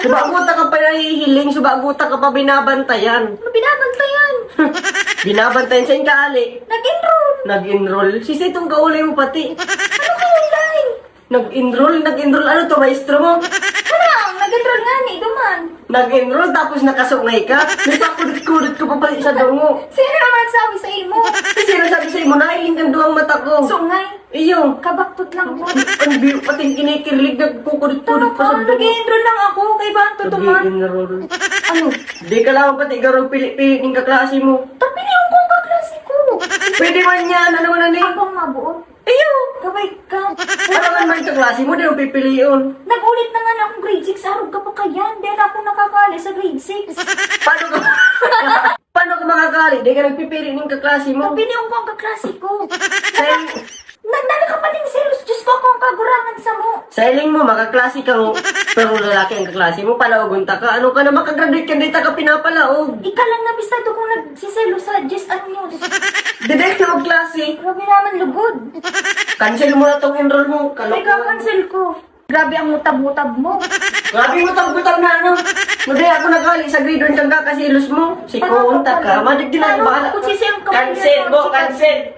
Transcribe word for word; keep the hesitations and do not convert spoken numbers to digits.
Subago ta ka pa nahihiling, subago ta ka pa binabantayan. Ano binabantayan? Binabantayan sa inkaali. Nag-enroll. Nag-enroll. Sisi itong kauli mo pati. Ano kauli? Nag-enroll, nag-enroll. Ano to, maestro mo? Wala, nag-enroll nga ni, duman. Nag-enroll tapos nakasungay ka? Nagpakudot-kudot ka pa pala sa dungo. Sino naman sabi sa imo? Sino sabi sa imo? Nailing kang duwang mata ko. Sungay. Iyo. Kabaktot lang ko. Ang biyo, pati kinikirlig, nagkukudot-kudot pa sa dungo. Nag-enroll lang ako, kay ba ang tutuman? Nag-enroll. Ano? Di ka lang pati garong pili-pili ng kaklase mo. Tapili ko ang kaklase ko. Pwede man yan, ano man, ano eh? Abang mabuo. Iyo. Kabay ka. Wala man may kaklase mo, di mo pipilion. Nag-ulit na nga na akong grade six, arog ka pa kayan. Di na ako nakakali sa grade six. Paano ka, paano ka makakali? Di ka nagpipili ng kaklase mo. Tapili ko ang kaklase ko. Sa Nagdala ka pa ning selos, Diyos ko, akong kagurangan sa mo. Sa hiling mo, makaklase ka mo, pero lalaki ang kaklase mo, palaogon ta ka. Ano ka na, makagraduate ka, di ta ka pinapalaog. Ika lang na bistado kung nagsiselo sa diyes anyos. Dede ka na magklase. Grabe naman, lugod. Cancel mo na tong enroll mo, Ikaw, kalokohan. Cancel ko. Grabe ang mutab-mutab mo. Grabe mo tang gutam na ano. Hindi ako nagali sa grade one kang kakasilos mo. Si Kuon ta ka. Madigdi na Ano? Bahala. Kung sisiyang ka Cancel mo, cancel.